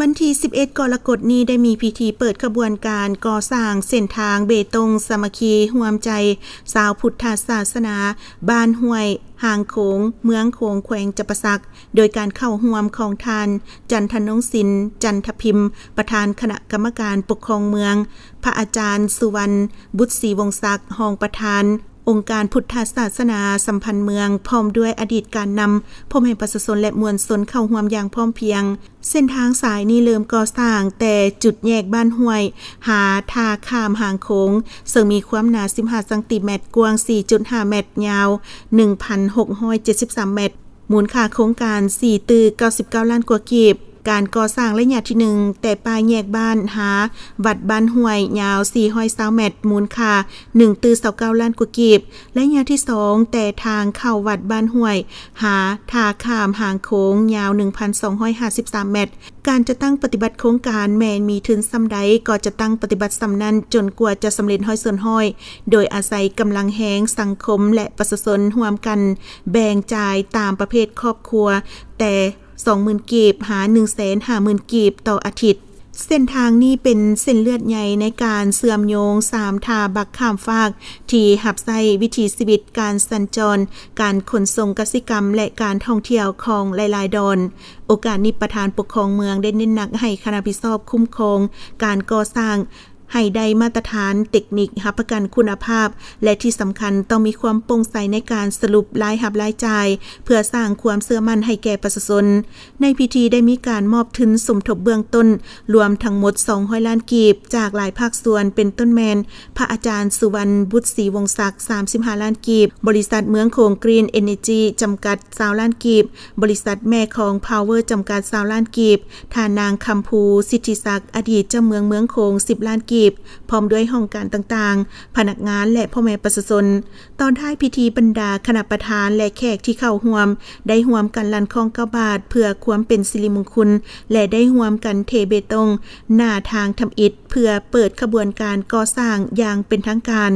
ວັນທີສິບເອັດ ກໍລະກົດນີ້ ໄດ້ມີພິທີເປີດຂະບວນການກໍ່ສ້າງເສັ້ນທາງເບຕົງສາມັກຄີຮ່ວມໃຈຊາວພຸດທະສາສະໜາ ບ້ານຫ້ວຍຫາງໂຂງ ເມືອງໂຂງ ແຂວງຈຳປາສັກ ໂດຍການເຂົ້າຮ່ວມຂອງທ່ານ ຈັນທະນົງສິນ ຈັນທະພິມ ປະທານຄະນະກຳມະການປົກຄອງເມືອງ, ພະອາຈານ ສຸວັນ ບຸດສີວົງສັກ ຮອງປະທານອົງການພຸດທະສາສະໜາສຳພັນເມືອງ ພ້ອມດ້ວຍອະດີດການນຳ, ພໍ່ແມ່ປະຊາຊົນ ແລະ ມວນຊົນເຂົ້າຮ່ວມຢ່າງພ້ອມພຽງ. ເສັ້ນທາງສາຍນີ້ເລີ່ມກໍ່ສ້າງແຕ່ຈຸດແຍກບ້ານຫ້ວຍ ຫາທ່າຂ້າມຫາງໂຂງ ເຊິ່ງມີຄວາມໜາສິບຫ້າຊັງຕີແມັດ, ກວ້າງສີ່ຈຸດຫ້າແມັດ, ຍາວໜຶ່ງພັນຫົກຮ້ອຍເຈັດສິບສາມແມັດ, ມູນຄ່າໂຄງການສີ່ຕື້ເກົ້າສິບເກົ້າລ້ານກວ່າກີບ. ການກໍ່ສ້າງໄລຍະທີໜຶ່ງ ແຕ່ປ້າຍແຍກບ້ານຫາວັດບ້ານຫ້ວຍ ຍາວສີ່ຮ້ອຍຊາວແມັດ, ມູນຄ່າໜຶ່ງຕື້ຊາວເກົ້າລ້ານກວ່າກີບ. ໄລຍະທີສອງ ແຕ່ທາງເຂົ້າວັດບ້ານຫ້ວຍ ຫາທ່າຂ້າມຫາງໂຂງ ຍາວໜຶ່ງພັນສອງຮ້ອຍຫ້າສິບສາມແມັດ. ການຈັດຕັ້ງປະຕິບັດໂຄງການແມ່ນມີທຶນສ່ຳໃດກໍຈັດຕັ້ງປະຕິບັດສ່ຳນັ້ນ ຈົນກວ່າຈະສຳເລັດຮ້ອຍສ່ວນຮ້ອຍ ໂດຍອາໄສກຳລັງແຮງສັງຄົມ ແລະ ປະຊາຊົນຮ່ວມກັນແບ່ງຈ່າຍຕາມປະເພດຄອບຄົວ ແຕ່ສອງໝື່ນກີບ ຫາໜຶ່ງແສນຫ້າໝື່ນກີບຕໍ່ອາທິດ. ເສັ້ນທາງນີ້ເປັນເສັ້ນເລືອດໃຫຍ່ໃນການເຊື່ອມໂຍງສາມທ່າບັກຂ້າມຟາກ ທີ່ຮັບໃຊ້ວິຖີຊີວິດການສັນຈອນ, ການຂົນສົ່ງກະສິກຳ ແລະ ການທ່ອງທ່ຽວຂອງຫຼາຍໆດອນ. ໂອກາດນີ້ ປະທານປົກຄອງເມືອງໄດ້ເນັ້ນໜັກໃຫ້ຄະນະຮັບຜິດຊອບຄຸ້ມຄອງການກໍ່ສ້າງ ໃຫ້ໄດ້ມາດຕະຖານເຕັກນິກຮັບປະກັນຄຸນນະພາບ ແລະ ທີ່ສຳຄັນຕ້ອງມີຄວາມໂປ່ງໃສໃນການສະຫຼຸບລາຍຮັບລາຍຈ່າຍ ເພື່ອສ້າງຄວາມເຊື່ອໝັ້ນໃຫ້ແກ່ປະຊາຊົນ. ໃນພິທີໄດ້ມີການມອບທຶນສົມທົບເບື້ອງຕົ້ນລວມທັງໝົດສອງຮ້ອຍລ້ານກີບ ຈາກຫຼາຍພາກສ່ວນ ເປັນຕົ້ນແມ່ນ ພະອາຈານ ສຸວັນ ບຸດສີວົງສັກ ສາມສິບຫ້າລ້ານກີບ, ບໍລິສັດເມືອງໂຂງ Green Energy ຈຳກັດ ຊາວລ້ານກີບ, ບໍລິສັດແມ່ຂອງ Power ຈຳກັດ ຊາວລ້ານກີບ, ທ່ານນາງ ຄຳພູ ສິດທິສັກ ອະດີດເຈົ້າເມືອງເມືອງໂຂງ ສິບລ້ານກີບ, ພ້ອມດ້ວຍຫ້ອງການຕ່າງໆ, ພະນັກງານ ແລະ ພໍ່ແມ່ປະຊາຊົນ. ຕອນທ້າຍພິທີ, ບັນດາຄະນະປະທານ ແລະ ແຂກທີ່ເຂົ້າຮ່ວມ ໄດ້ຮ່ວມກັນລັ່ນຄ້ອງເກົ້າບາດ ເພື່ອຄວາມເປັນສິລິມຸງຄຸນ ແລະ ໄດ້ຮ່ວມກັນເທເບຕົງໜ້າທາງທຳອິດ ເພື່ອເປີດຂະບວນການກໍ່ສ້າງຢ່າງເປັນທາງການ.